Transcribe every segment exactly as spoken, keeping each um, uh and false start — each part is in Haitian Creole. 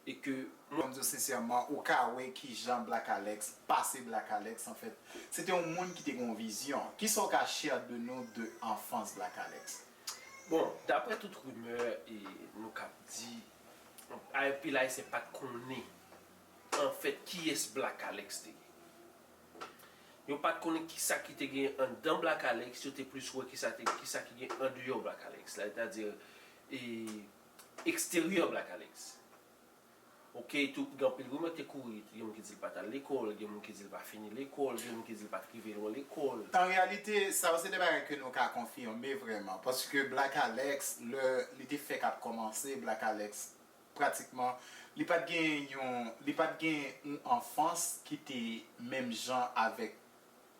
E ke mwen, m di w sensèman, ou ka wè kijan Black Alex pase Black Alex, anfèt, se te yon moun ki te gen yon vizyon. Kisa w ka share de nou de anfans Black Alex? Bon, daprè tout rimè, e nou kab di, anpil Ayisyen pa t konnen, anfèt, kiyès Black Alex te ye. Yo pa t konnen kisa ki te gen anndan Black Alex, yo te plis wè kisa te, kisa ki gen andeyò Black Alex. Sètadi, e, eksteryè Black Alex. Oke, tou, gen anpil rimè ki te kouri. Gen moun ki di l pa t al lekòl, gen moun ki di l pa fini lekòl, gen moun ki di l pa t rive lwen lekòl. An reyalite, sa yo se de bagay ke nou ka konfime vrèman. Paske Black Alex, lè li te fèk ap kòmanse, Black Alex, pratikman, li pa t gen yon, li pa t gen yon anfans ki te menm jan avèk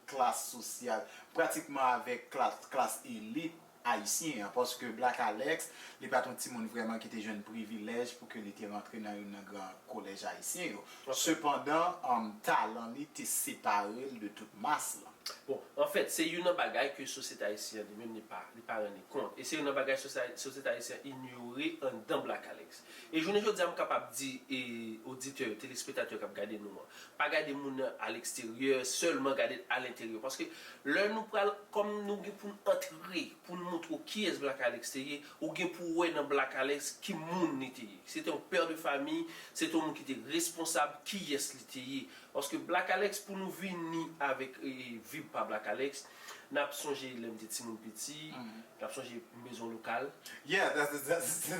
klas sosyal, pratikman avèk klas, klas elit ayisyen an, paske Black Alex, li pa t yon timoun vrèman ki te jwenn privilèj pou ke li te rantre nan youn nan gran kolèj ayisyen yo. Ok. Sepandan, um, talan li te separe l de tout mas lan. Bon, anfèt, se youn nan bagay ke sosyete ayisyen an li menm li pa, li pa rann li kont. E se youn nan bagay sosyete, sosyete ayisyen an inyore anndan Black Alex. E jounen jodi a, m kapab di, e, oditè, telespektatè k ap gade nou an, pa gade moun nan a leksteryè, sèlman gade l a lenteryè. Paske lè nou pral, kòm nou gen pou n antre, pou n montre w kiyès Black Alex te ye, ou gen pou w wè nan Black Alex ki moun li te ye. Se te yon pè de fami, se te yon moun ki te responsab, kiyès li te ye. Paske Black Alex, pou nou vini avèk, e, vib pa Black Alex, n ap sonje lè m te timoun piti, n ap sonje m bezwen lokal. Yeah, that's, that's,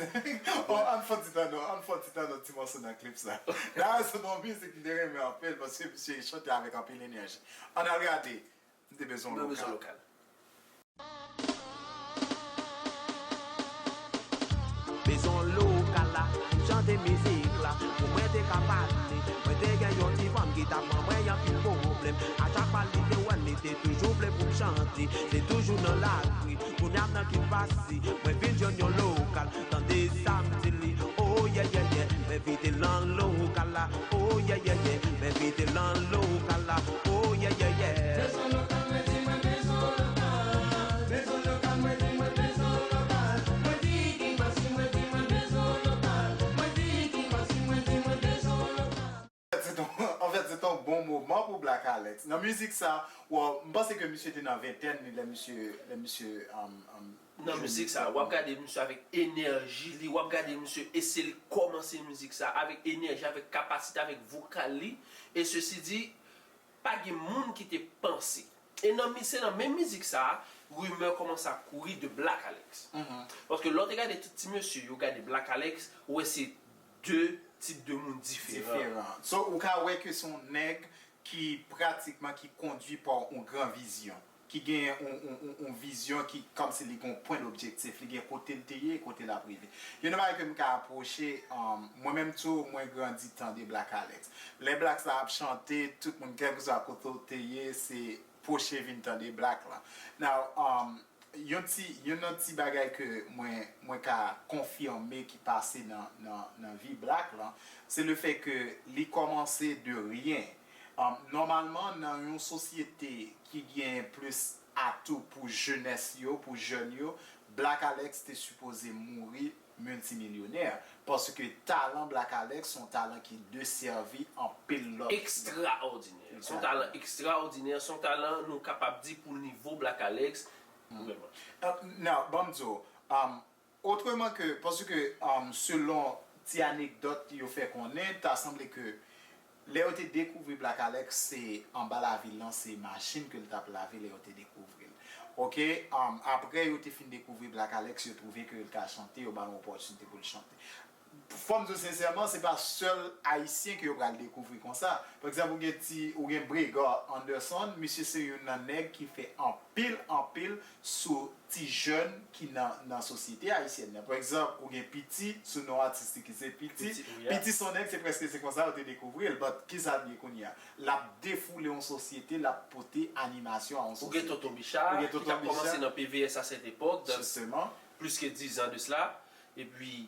oh, ann fè ti tande, ann fè ti tande ti mòso nan klip sa. Dayè, se yon mizik m te renmen anpil paske misye chante avèk anpil enèji. Ann al gade, m te bezwen lokal. Bezwen lokal. Bezwen lokal la, chante mizik la, pou mwen te ka pale. Mwen te gen yon ti fanm ki t ap ban mwen anpil pwoblèm. A chak fwa li te wè l, li te toujou vle pou m chante. Se toujou nan lari, kounye a m nan ki pase. Mwen vin jwenn yon lokal, tande sa m di li. Oh yeah yeah yeah, m envite l nan lokal la. Oh yeah yeah yeah, m envite l nan lokal la. Oh yeah yeah yeah. Bezwen lokal, mwen di mwen bezwen lokal. Bezwen lokal, mwen di mwen bezwen lokal. Mwen di King Bassi, mwen di mwen bezwen lokal. Mwen di King Bassi, mwen di mwen bezwen lokal. Anfèt, se t on, anfèt, se t on bon moman pou Black Alex. Nan mizik sa, well, m panse ke misye te nan ventèn li lè misye, lè misye, um, um, nan mizik sa, w ap gade misye avèk enèji li, w ap gade misye, e se li kòmanse mizik sa, avèk enèji, avèk kapasite, avèk vokal li. E sesi di, pa gen moun ki te panse. E nan mi-, se nan menm mizik sa, rimè kòmanse ap kouri de Black Alex. Paske lè w te gade tout ti mesye, yo gade Black Alex, ou wè se de tip de moun diferan. Diferan. So, ou ka wè ke se yon nèg ki pratikman ki kondui pa yon gran vizyon, ki gen yon, yon, yon, yon vizyon ki kòmsi li gen yon pwen dobjektif, li gen kote l te ye, kote l ap rive. Youn nan bagay ke m ka apwoche, um, mwen menm tou, mwen grandi tande Black Alex. Lè Black sa ap chante, tout moun, kèlkeswa kote w te ye, se pwoche vin tande Black la. Now, um, yon ti, youn nan ti bagay ke mwen, mwen ka konfime ki pase nan, nan, nan vi Black lan, se le fè ke li kòmanse de ryen. Um, nòmalman, nan yon sosyete ki gen plis atou pou jenès yo, pou jèn yo, Black Alex te sipoze mouri miltimilyonè, paske talan Black Alex se yon talan ki desèvi anpil lòt. Ekstraòdinè. Se yon talan ekstraòdinè, se yon talan nou kapab di pou nivo Black Alex, vrèman. Uh, now, ban m di w, um, otreman ke, paske, um, selon ti anekdòt yo fè konnen, ta sanble ke lè yo te dekouvri Black Alex, se anba lavil lan, se machin ke l t ap lave lè yo te dekouvri l. Oke, um, apre yo te fin dekouvri Black Alex, yo twouve ke l ka chante, yo ba l yon opòtinite pou l chante. Fò m di w sensèman, se pa sèl Ayisyen ke yo pral dekouvri konsa. Pa egzanp, ou gen ti, ou gen Bregard Anderson, misye se youn nan nèg ki fè anpil, anpil sou ti jèn ki nan, nan sosyete ayisyèn nan. Pa egzanp, ou gen Piti, sou non atis li ki se Piti. Piti, wi. Piti se yon nèg, se prèske se konsa yo te dekouvri l, but kisa l ye kounye a? L ap defoule yon sosyete, l ap pote animasyon a yon sosyete. Ou gen Tonton Bicha, ki t ap kòmanse nan P V S a sèt epòk, dans plis ke diz an de sela, epi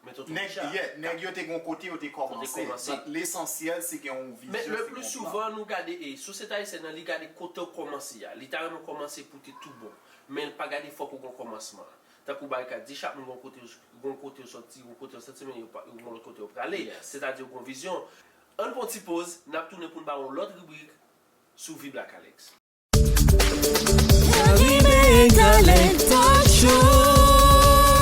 Men Tonton Richard. Nèg, yeah, nèg yo te gen yon kote yo te kòmanse. But lesansyèl, se gen yon vizyon, se gen yon plan. Men le pli souvan, nou gade, e, sosyete ayisyèn nan, li gade kote w kòmanse a. Li ta renmen w kòmanse pou te tou bon. Men l pa gade fòk ou gen yon kòmansman. Tankou Barikad di, chak moun gon kote yo, gon kote yo sòti, gon kote yo sòti, men yo pa- yo gon lòt kote yo prale. Sètadi yo gon vizyon. Ann pran ti poz, n ap tounen pou n ba yon lòt ribrik sou Vi Black Alex.